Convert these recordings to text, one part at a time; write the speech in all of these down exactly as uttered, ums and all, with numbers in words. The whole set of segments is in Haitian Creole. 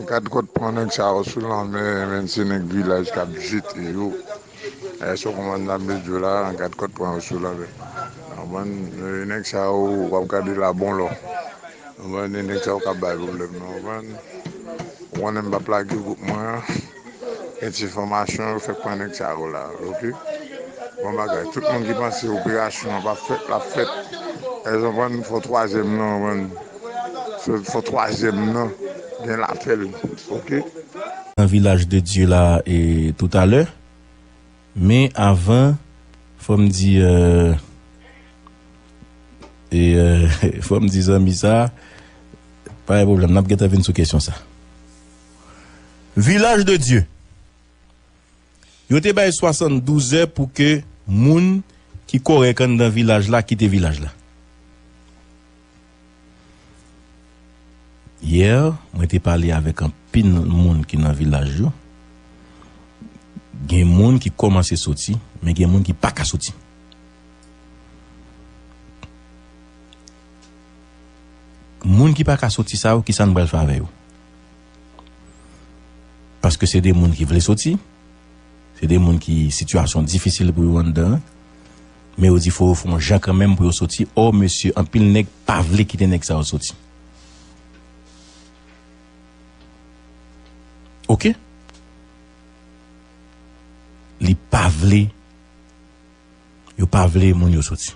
Gad kòt pran nèg sa yo sou lanmè, menm se nèg vilaj k ap jete yo. Èske w konprann sa m vle di w la? Gad kòt pran yo sou lanmè. Konprann? Nèg sa yo, w ap gade la bon lò. Konprann? Nèg sa yo k ap bay pwoblèm nan, konprann? Ou konnen m p ap lage gwoup mwen an. Gen ti fòmasyon yo fèk pran nèg sa yo la, oke? Bon bagay, tout moun ki panse operasyon an p ap fèt, l ap fèt. Èske w konprann? Fò twazyèm nan, konprann? Fò, fò twazyèm nan gen lapèl, oke? Nan Vilaj de Dye la, e, toutalè. Men avan, fò m di, e, e, e, fò m di zanmi sa, pa gen pwoblèm, n ap gentan vin sou kesyon sa. Vilaj de Dye. Yo te bay swasanndouz è pou ke moun ki kòrèk anndan vilaj la kite vilaj la. Yè, mwen te pale avèk anpil moun ki nan vilaj yo. Gen moun ki kòmanse soti, men gen moun ki pa ka soti. Moun ki pa ka soti sa yo, kisa n pral fè avè yo? Paske se de moun ki vle soti, se de moun ki sitiyasyon difisil pou yo anndan an, men yo di fò yo fè yon jan kanmenm pou yo soti. Ò, mesye, anpil nèg pa vle kite nèg sa yo soti. Oke? Li pa vle, yo pa vle moun yo soti.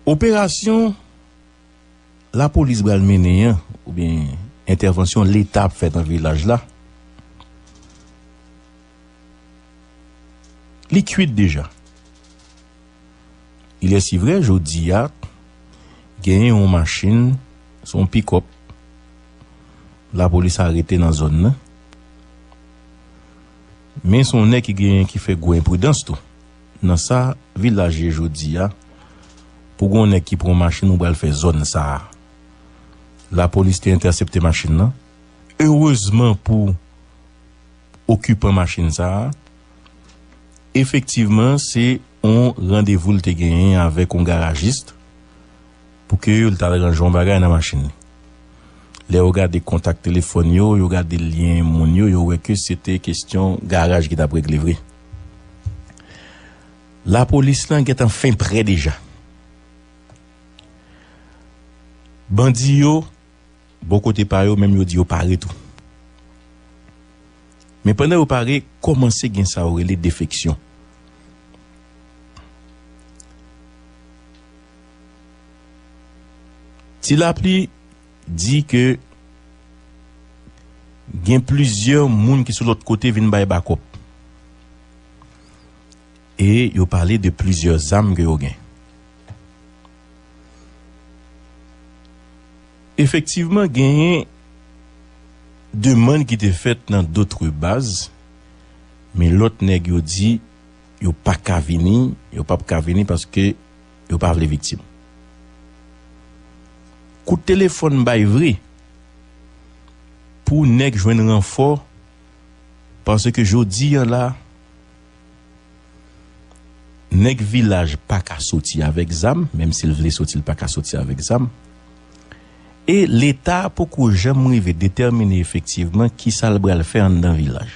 Operasyon lapolis pral mennen an, oubyen entèvansyon Leta ap fè nan vilaj la, li kwit deja. Il est si vrai, jodi a, genyen yon machin, se yon pikòp, lapolis arete nan zòn nan. Men se yon nèg ki genyen ki fè gwo enpridans tou. Nan sa vilaj ye jodi a, pou gon nèg ki pran yon machin, ou pral fè zòn sa a. Lapolis te entèsepte machin nan. Erezman pou okipan machin sa a, efektivman, se yon randevou l te genyen avèk yon garajis pou ke l t al ranje yon bagay nan machin li. Lè yo gade kontak telefòn yo, yo gade lyen moun yo, yo wè ke se te kesyon garaj ki t ap regle vre. Lapolis lan gentan fen prè deja. Bandi yo, bò kote pa yo, menm yo di yo pare tou. Men pandan yo pare, kòmanse gen sa yo rele defeksyon. Ti Lapli di ke gen plizyè moun ki sou lòt kote vin bay bakòp. E yo pale de plizyè zam ke yo gen. Efektivman, genyen demann ki te fèt nan dotre baz, men lòt nèg yo di yo pa ka vini, yo p ap ka vini paske yo pa vle viktim. Kout telefòn bay vre pou nèg jwenn ranfò, paske jodi a la, nèg vilaj pa ka soti avèk zam, menm si l vle soti, l pa ka soti avèk zam. E Leta poko janm rive detèmine efektivman kisa l pral fè anndan vilaj.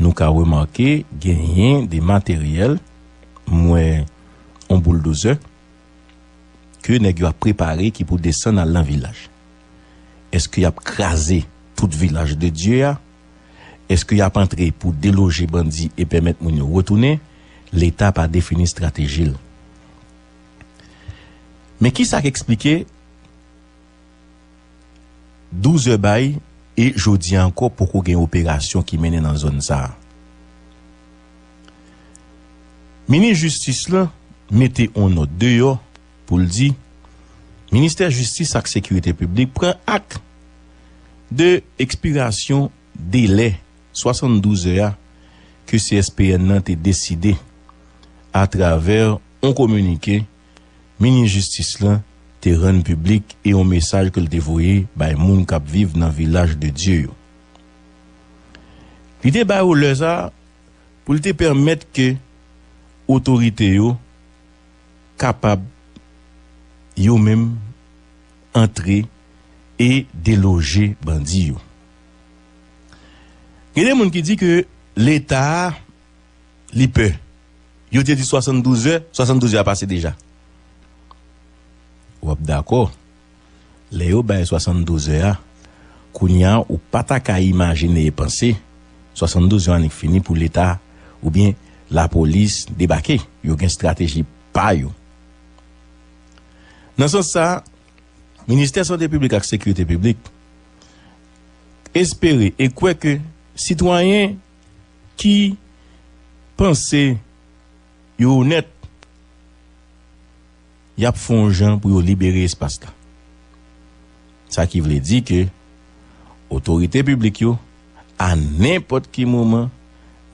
Nou ka remake genyen de materyèl, m wè yon bouldozè, ke nèg yo ap prepare ki pou desann al nan vilaj. Èske y ap kraze tout vilaj de Dye a? Èske y ap antre pou deloje bandi e pèmèt moun yo retounen? Leta pa defini estrateji l. Men kisa k eksplike douz è bay e jodi a ankò poko gen operasyon ki mennen nan zòn sa a? Minis jistis lan mete yon nòt deyò pou l di, Ministè Jistis ak Sekirite Piblik pran ak de ekspirasyon delè swasanndouz è a ke C S P N nan te deside atravè yon kominike minis jistis lan te rann piblik e yon mesaj ke l te voye bay moun k ap viv nan Vilaj de Dye yo. Li te ba yo lè sa a pou l te pèmèt ke otorite yo kapab, yo menm, antre e deloje bandi yo. Gen de moun ki di ke Leta a, li pè. Yo te di swasanndouz è, swasanndouz è a pase deja. W ap dakò, lè yo bay swasanndouz è a, kounye a ou pa ta ka imajine e panse swasanndouz è annik fini pou Leta oubyen lapolis debake. Yo gen estrateji pa yo. Nan sans sa, Ministè Sante Piblik ak Sekirite Piblik espere e kwè ke sitwayen ki panse yo onèt, y ap fè yon jan pou yo libere espas la. Sa ki vle di ke otorite piblik yo, a nenpòt ki moman,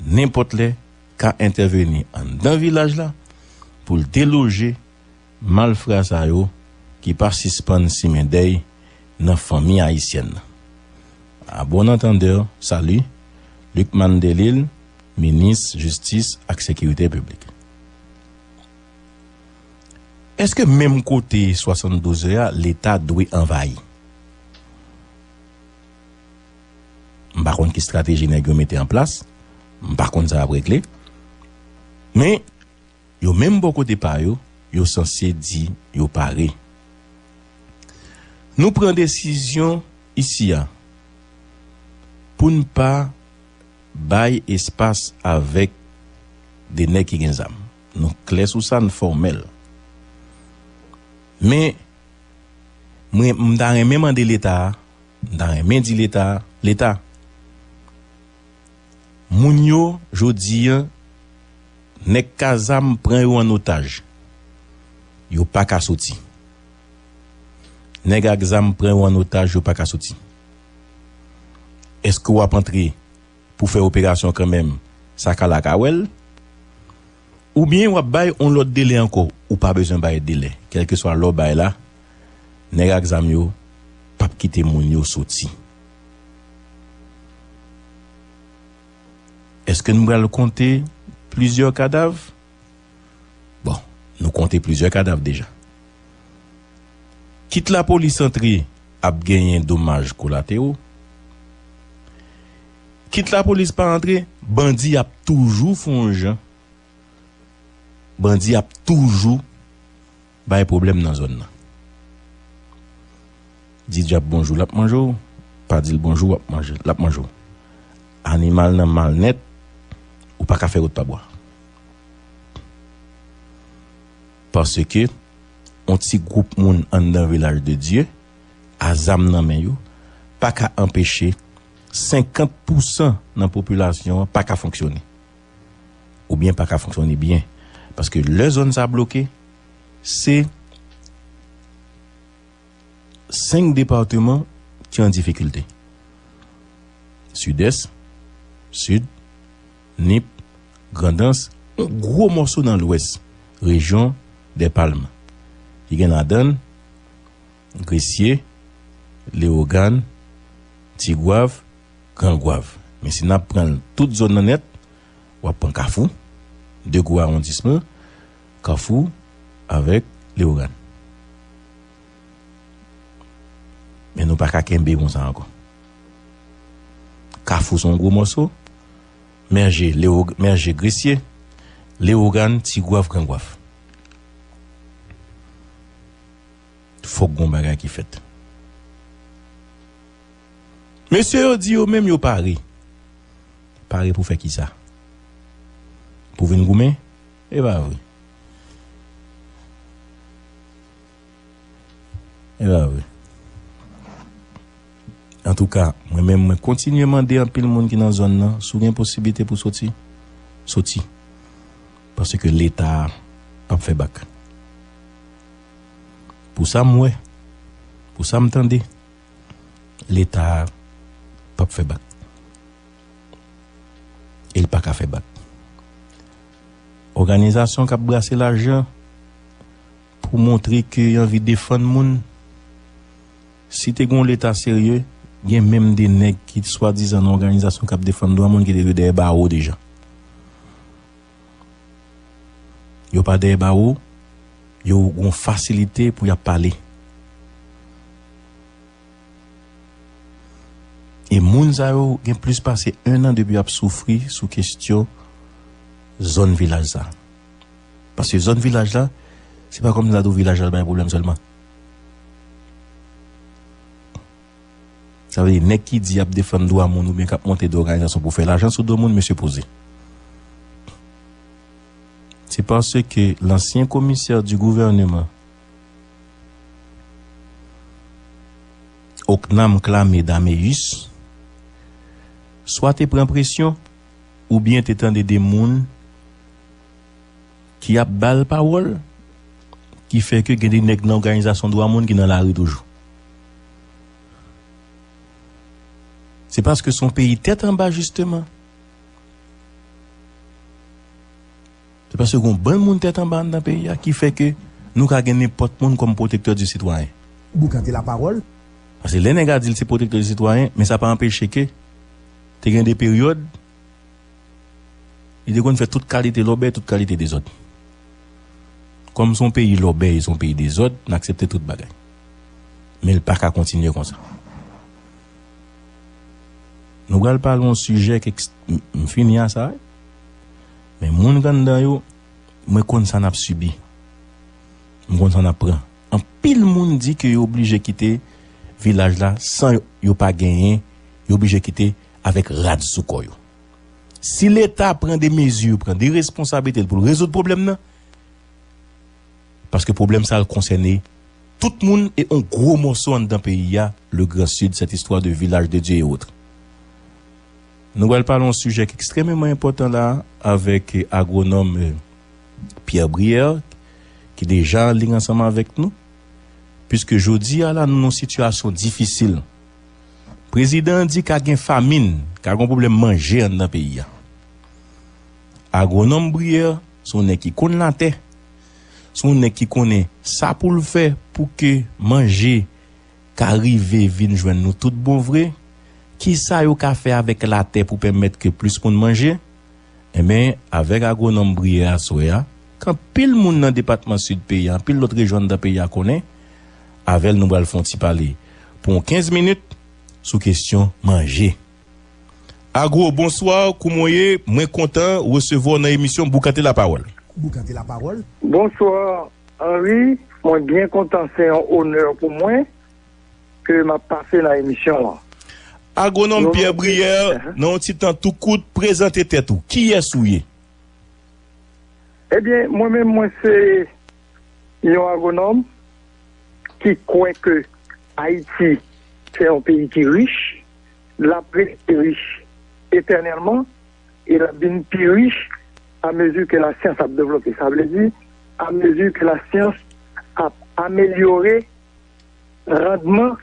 nenpòt lè, ka entèveni anndan vilaj la pou l deloje malfra sa yo ki pa sispann simen dèy nan fanmi ayisyèn nan. A bon antandè, sali, Lucmane Delille, minis jistis ak sekirite piblik. Èske menm kote swasanndouz è a, Leta dwe anvayi? M pa konn ki estrateji nèg yo mete an plas, m pa konn sa y ap regle, men yo menm bò kote pa yo, yo sanse di yo pare. Nou pran desizyon isi a pou n pa bay espas avèk de nèg ki gen zam. Nou klè sou sa, n fòmèl. Men, mwen, m ta renmen mande Leta a, m ta renmen di Leta a, Leta, moun yo, jodi a, nèg ka zam pran yo an otaj. Yo pa ka soti. Nèg ak zam pran yo an otaj, yo pa ka soti. Èske w ap antre pou fè operasyon kanmenm, sa ka la ka wè l? Oubyen w ap bay yon lòt delè ankò, ou pa bezwen bay delè. Kèlkeswa lè w bay la, nèg ak zam yo p ap kite moun yo soti. Èske n pral konte plizyè kadav? Bon, nou konte plizyè kadav deja. Kit lapolis antre, ap genyen domaj kolatero. Kit lapolis pa antre, bandi ap toujou fè yon jan. Bandi ap toujou bay pwoblèm nan zòn nan. Di dyab bonjou, l ap manje w. Pa di l bonjou, w ap manje, l ap manje w. Animal nan mal nèt, ou pa ka fè wout pa bwa. Paske yon ti gwoup moun anndan Vilaj de Dye, a zam nan men yo, pa ka anpeche senkant pousan nan popilasyon an pa ka fonksyone. Oubyen pa ka fonksyone byen. Paske lè zòn sa bloke, se senk depatman ki an difikilte. Sidès, Sid, Nip, Grandans, yon gwo mòso nan Lwès, rejyon dè Palm, ki gen ladan l Gresye, Lewogàn, Tigwav, Grangwav. Men si n ap pran l tout zòn nan nèt, w ap pran Kafou, de gwo awondisman, Kafou avèk Lewogàn. Men nou pa ka kenbe konsa ankò. Kafou se yon gwo mòso, mèje Lewo-, mèje Gresye, Lewogàn, Tigwav, Grangwav. Fòk gon bagay ki fèt. Mesye yo di yo menm yo pare. Pare pou fè kisa? Pou vin goumen? E pa vre. E pa vre. Antouka, mwen menm, mwen kontinye mande anpil moun ki nan zòn nan, si w gen posiblite pou soti, soti. Paske Leta a p ap fè bak. Pou sa m wè, pou sa m tande, Leta a p ap fè bak. E l pa ka fè bak. Òganizasyon k ap brase lajan pou montre ke y anvi defann moun, si te gen yon Leta serye, gen menm de nèg ki swadizan nan òganizasyon k ap defann dwa moun ki te dwe dèyè bawo deja. Yo pa dèyè bawo, yo gon fasilite pou y ap pale. E moun sa yo gen plis pase en an depi y ap soufri sou kesyon zòn vilaj sa. Paske zòn vilaj la, se pa kòm si ta di w vilaj la bay pwoblèm sèlman. Sa vle di, nèg ki di y ap defann dwa moun oubyen k ap monte de òganizasyon pou fè lajan sou do moun, mesye poze. Se paske lansyen komisè di gouvèneman, Ocnam Clamé Daméus, swa te pran presyon, oubyen te tande de moun ki ap ba l pawòl, ki fè ke gen de nèg nan òganizasyon dwa moun ki nan lari toujou. Se paske se yon peyi tèt anba, jisteman. Se paske gen yon bann moun tèt anba anndan peyi a ki fè ke nou ka gen nenpòt moun kòm pwotektè di sitwayen. Boukante lapawòl. Paske lè nèg a di l se pwotektè di sitwayen, men sa pa anpeche ke te gen de peryòd, li te konn fè tout kalite lòbèy, tout kalite dezòd. Kòm se yon peyi lòbèy, se yon peyi dezòd, n aksepte tout bagay. Men l pa ka kontinye konsa. Nou pral pale yon sijè ki eks-, m, m fini a sa, wi. Men moun k anndan yo, mwen konn sa n ap sibi. M konn sa n ap pran. Anpil moun di ke yo oblije kite vilaj la san yo, yo pa genyen, yo oblije kite avèk rad sou kò yo. Si Leta pran de mezi, pran de responsablite l pou l rezoud pwoblèm nan, paske pwoblèm sa a konsène tout moun e yon gwo mòso anndan peyi a, le Grand Sud, cette histoire de village de Dieu et autres. Nou pral pale yon sijè ki ekstrèmeman enpòtan la avèk agwonòm, eh, Pierre Brière, ki deja an liy ansanm avèk nou, piske jodi a la, nou nan yon sitiyasyon difisil. Prezidan an di ka gen famin, ka gen yon pwoblèm manje anndan peyi a. Agwonòm Brière, se yon nèg ki konn latè, se yon nèg ki konnen sa pou l fè pou ke manje ka rive vin jwenn nou tout bon vre. Kisa yo ka fè avèk latè pou pèmèt ke plis moun manje? Enben, avèk agwonòm Brière aswè a, ke anpil moun nan depatman Sid peyi a, anpil lòt rejyon anndan peyi a konnen, avè l nou pral fè yon ti pale pou yon kenz minit sou kesyon manje. Agwo, bonswa, kouman w ye? Mwen kontan resevwa w nan emisyon Boukante Lapawòl. Boukante Lapawòl. Bonswa, Henri. Mwen byen kontan, se yon onè pou mwen ke m ap pase nan emisyon an. Agwonòm Pierre Brière, nan yon ti tan tou kout, prezante tèt ou. Kiyès ou ye? Ebyen, mwen menm, mwen se yon agwonòm ki kwè ke Ayiti se yon peyi ki rich, l ap rete rich etènèlman, e l ap vin pi rich amezi ke lasyans ap devlope. Sa vle di, amezi ke lasyans ap amelyore randman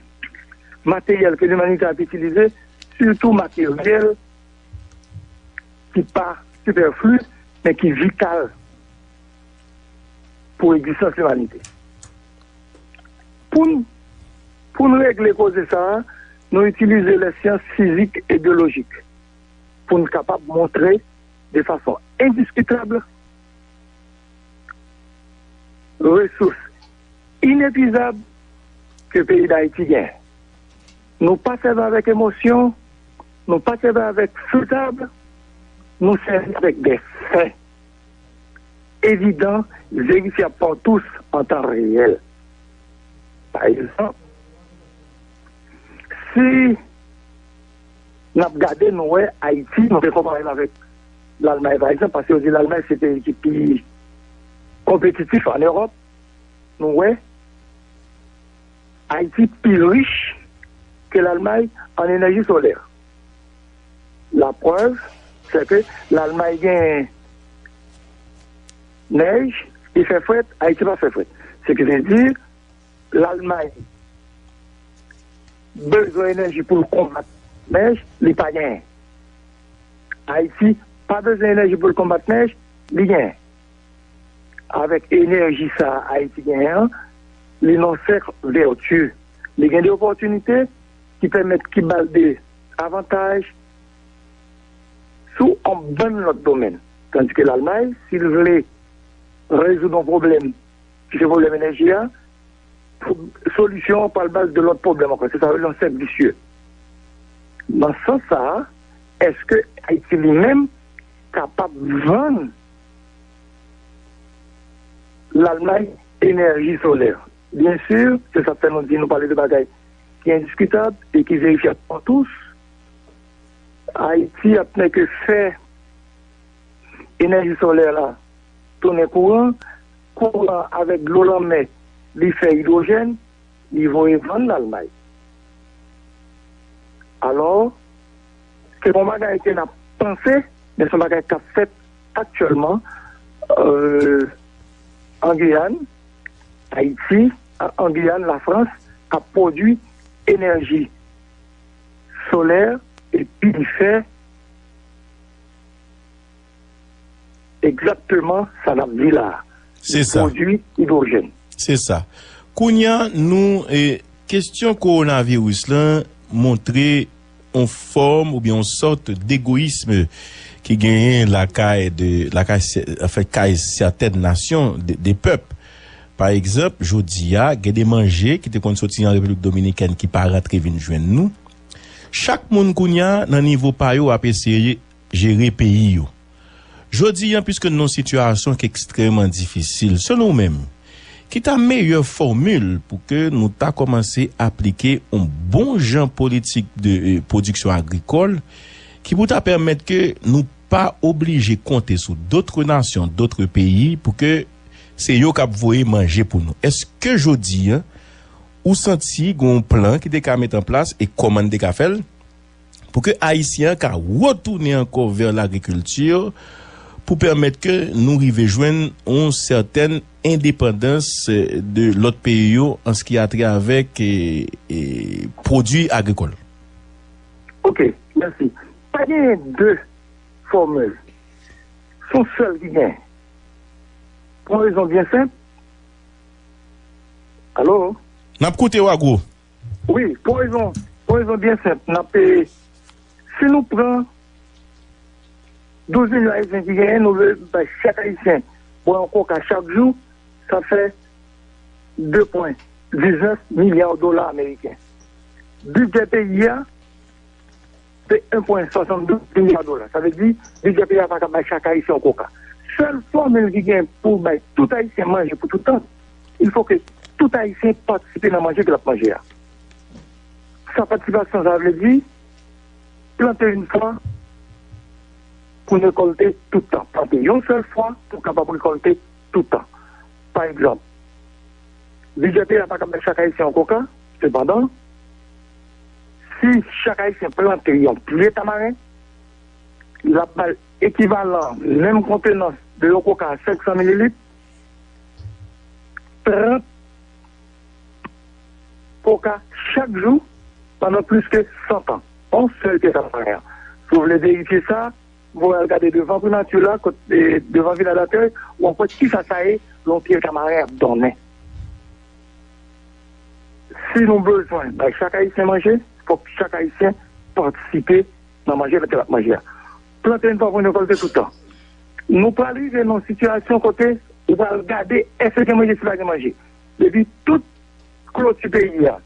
materyèl ke limanite ap itilize, sitou materyèl ki pa sipèfli, men ki vital pou egzistans limanite. Pou n, pou n regle koze sa a, nou itilize lèsyans fizik e byolojik pou n kapab montre de fason endiskitab resous inepwizab ke peyi Dayiti gen. Nou pa sèvi avèk emosyon, nou pa sèvi avèk fè tab, nou sèvi avèk de fè evidan, verifyab par tous an tan reyèl. Pa egzanp, si n ap gade, nou wè Ayiti, nou te konpare l avèk Lalmay, pa egzanp, paske yo di Lalmay se peyi ki pi konpetitif an Ewòp, nou wè Ayiti pi rich ke Lalmay an enèji solè. Laprèv, se ke Lalmay gen nèj, li fè frèt, Ayiti pa fè frèt. Se ki vle di, Lalmay bezwen enèji pou l konbat nèj, li pa genyen. Ayiti pa bezwen enèji pou l konbat nèj, li genyen. Avèk enèji sa a Ayiti genyen an, li nan sèk vètyè. Li gen de opòtinite ki pèmèt, ki ba l de avantaj sou yon bann lòt domèn. Tandike Lalmay, si l vle rezoud yon pwoblèm, ki se pwoblèm enèji a, solisyon an pral ba l de lòt pwoblèm ankò. Se sa yo rele yon sèk visye. Nan sans sa a, èske Ayiti li menm kapab vann Lalmay enèji solè? Byen si, se sa k fè nou di nou pale de bagay ki endiskitab e ki verifyab pa tous. Ayiti ap nèke fè enèji solè la tounen kouran, kouran avèk dlo lanmè, li fè idwojèn, li voye vann Lalmay. Alò, se pa yon bagay ke n ap panse, men se yon bagay k ap fèt aktyèlman, euh, an Giyàn, Ayiti, an Giyàn, Lafrans ap pwodui enèji solè epi li fè egzakteman sa n ap di la a. Se sa. Pwodui idwojèn. Se sa. Kounye a, nou, e, kesyon kowonaviris lan montre yon fòm oubyen yon sòt degoyism ki genyen lakay de, lakay, anfen, kay sètèn nasyon, de, de pèp. Pa egzanp, jodi a, gen de manje ki te konn soti an Repiblik Dominikèn ki pa rantre vin jwenn nou. Chak moun kounye a, nan nivo pa yo, ap eseye jere peyi yo. Jodi a, piske nou nan yon sitiyasyon ki ekstrèmman difisil, selon w menm, ki ta meyè fòmil pou ke nou ta kòmanse aplike yon bon jan politik de, e, pwodiksyon agrikòl ki pou ta pèmèt ke nou pa oblije konte sou dòt nasyon, dòt peyi, pou ke se yo k ap voye manje pou nou? Èske jodi a, ou santi gen yon plan ki te ka met an plas e kòman n te ka fè l? Pou ke Ayisyen an ka retounen ankò vè lagrikilti pou pèmèt ke nou rive jwenn yon sètèn endepandans, eh, de lòt peyi yo an se ki a trè avèk, eh, eh, pwodui agrikòl. Ok, mèsi. Pa genyen de fòmil. Se yon sèl ki genyen. Pou yon rezon byen senp. Alo? N ap koute w, Agwo. Wi, pou rezon, pou rezon byen senp, n ap, e, si nou pran douz milyon Ayisyen ki genyen, nou vle bay chak Ayisyen bwè yon koka chak jou, sa fè de pwen diznèf milya dola ameriken. Bidjè peyi a, se en pwen swasanndouz milya dola. Sa vle di, bidjè peyi a pa ka bay chak Ayisyen yon koka. Sèl fòmil ki gen pou bay tout Ayisyen manje pou tout tan, il faut que tout Ayisyen patisipe nan manje ke l ap manje a. Sa patisipasyon sa vle di, plante yon fwa pou rekòlte tout tan. Plante yon sèl fwa pou kapab rekòlte tout tan. Pa egzanp, bidjè peyi a pa ka bay chak Ayisyen yon koka, sepandan, si chak Ayisyen plante yon pye tamaren, l ap bay ekivalan menm kontenans de yon koka senk san mililit, trant koka chak jou pandan plis ke san tan. Yon sèl pye tamaren. Si w vle verifye sa, voye al gade devan primati la, kot, e, devan Vila Dakèy, w ap wè kisa sa ye, yon pye tamaren ap donnen. Si nou bezwen bay chak Ayisyen manje, fòk chak Ayisyen patisipe nan manje ke l ap manje a. Plante yon fwa pou n rekòlte tout tan. Nou pral rive nan yon sitiyasyon kote ou pral gade èske gen manje, si pa gen manje. Depi tout kloti peyi a,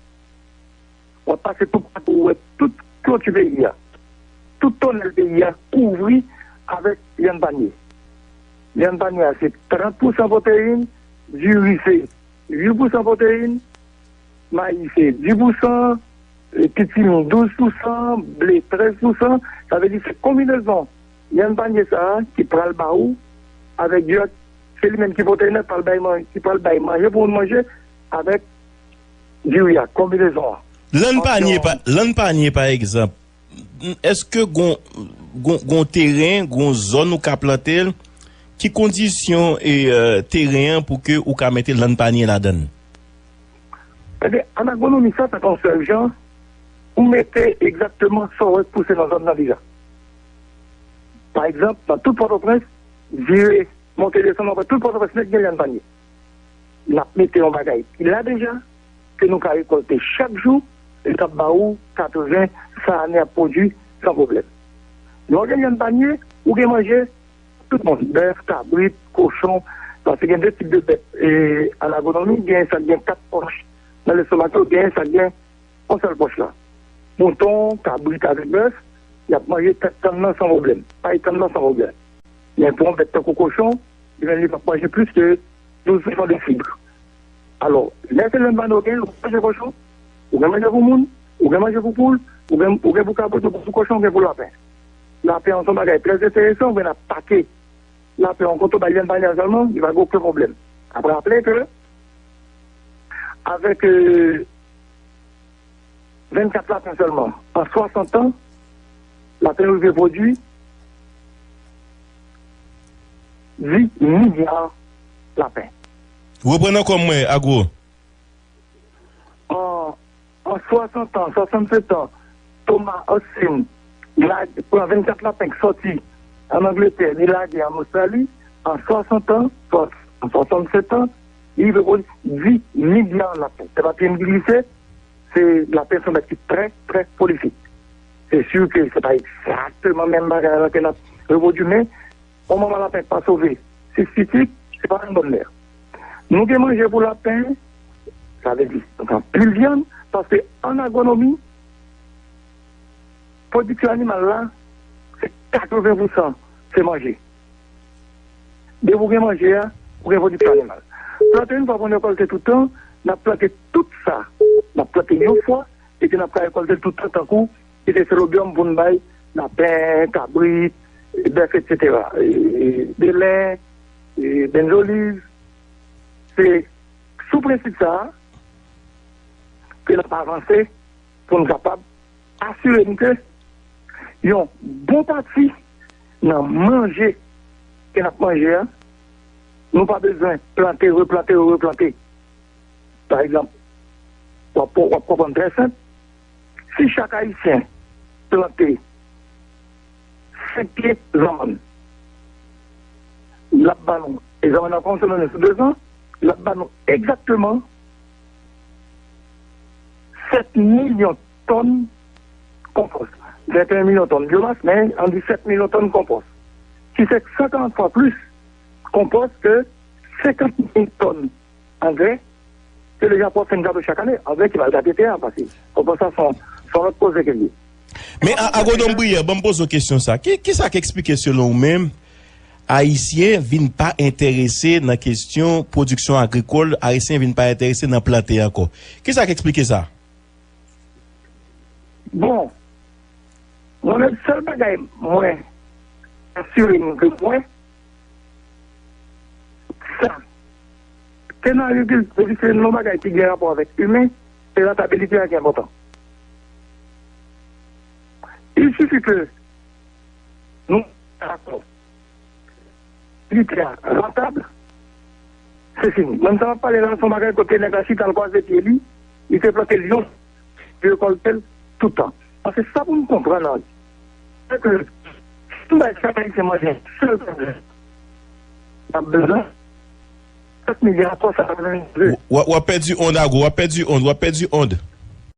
w ap pase toupatou, ou wè tout kloti peyi a, tout tonèl peyi a kouvri avèk lyann panye. Lyann panye a se trant pousan pwoteyin, diri se uit pousan pwoteyin, mayi se dis pousan, e, pitimi douz pousan, ble trèz pousan. Sa vle di se konbinezon lyann panye sa a ki pral ba ou avèk diri a, se li menm ki pwoteyin nan, pral bay man-, ki pral bay manje pou moun manje avèk diri a, konbinezon an. Lann panye, pa, lann panye, pa egzanp, èske gon, gon, gon teren, gon zòn ou ka plante l? Ki kondisyon e, euh, teren an pou ke ou ka mete lann panye ladan l? Ebyen, an agwonomi, sa fèt yon sèl jan, ou mete egzakteman sa w wè k pouse nan zòn nan deja. Pa egzanp, nan tout Pòtoprens, vire monte desann, w ap wè tout Pòtoprens nèt gen lyann panye. N ap mete yon bagay ki la deja, ke nou ka rekòlte chak jou, e k ap ba ou katreven, san ane ap pwodui san pwoblèm. Lè w gen lyann panye, ou gen manje tout moun, bèf, kabrit, kochon, paske gen de tip de bèt, e, an agwonomi, gen sa k gen kat pòch nan lestomak yo, gen sa k gen yon sèl pòch la. mouton, kabrit avèk bèf, y ap manje tèt tann nan san pwoblèm, pay tann nan san pwoblèm. Men pou yon bèt tankou kochon, li menm li p ap manje plis ke douz pou san de fib. Alò, lè se lè m pa gen, ou manje kochon, ou gen manje pou moun, ou gen manje pou poul, ou gen, ou gen pou kabrit, ou gen pou kochon, ou gen pou lapen. Lapen an se yon bagay trè enteresan, ou gen atake lapen an kote w bay lèn panyèl sèlman, li pa gen okenn pwoblèm. N ap raple ke avèk euh, vennkat lapen sèlman, an swasant an, lapen yo rive pwodui dis milya lapen. Reprann ankò mwen, Agwo. An, an swasant an, swasannsèt an, Thomas Austin, li la pran vennkat lapen ki sòti ann Angletè, li lage ann Ostrali, an swasant an, swa-, an swasannsèt an, li rive pwodui dis milya lapen. Se pa pye m ki glise, se lapen se yon bèt ki trè, trè pwolifik. Se si ke se pa egzakteman menm bagay la ke n ap repwodui, men yon manman lapen k pa sove sis pitit, se pa yon bòn lè. Nou gen manje pou lapen, sa vle di, nou gen anpil vyann, paske ann agwonomi, pwodiksyon animal la, se katreven pou san se manje. Depi w gen manje a, ou gen pwodiksyon animal. Plante, yon fwa pou n rekòlte tout tan, n ap plante tout sa. N ap plante yon fwa, epi n ap ka rekòlte l tout tan, tankou, kite selobiyòm pou n bay lapen, kabrit, bèf, etsetera. E, e, belen, e, benzoliv. Se sou prensip sa a ke n ap avanse pou n kapab asire n ke yon bon pati nan manje ke n ap manje a, nou pa bezwen plante, replante, replante. Pa egzanp, w ap, w ap konprann trè senp, si chak Ayisyen plante senk pye zanmann, l ap ba nou, e zanmann nan pa yon semèn, sou de zan, l ap ba nou egzakteman sèt milyon tòn konpòs. Venteyen milyon tòn byomas, men ann di sèt milyon tòn konpòs. Ki se san karant fwa plis konpòs ke senkant mil tòn angrè ke le Japon ap fè n kado chak ane. Angrè ki pral gate tè a, paske konpòs la se yon, se yon lòt koze ke l ye. Men a, Agwonòm Brière, ban m poze w kesyon sa. Ki, kisa k eksplike, selon ou menm, Ayisyen vin pa enterese nan kesyon pwodiksyon agrikòl, Ayisyen vin pa enterese nan plante ankò? Kisa k eksplike sa? Bon, mwen menm, sèl bagay mwen asire m ke mwen, sa, ke nan agrikilti, se yon bagay ki gen rapò avèk imen, se rantabilite a ki enpòtan. Il suffit que nou dakò. Li te rantab, se fini. Mwen, sa m ap pale la, se yon bagay kote nèg la chita, l kwaze pye li, li te plante l yon, li rekòlte l tout tan. Paske sa pou n konprann, se ke si n bay chak Ayisyen manje yon sèl pwodui, n ap bezwen sèt milya twa san katreven mil. W, w, w ap pèdi ond, Agwo, w ap pèdi ond, w ap pèdi ond.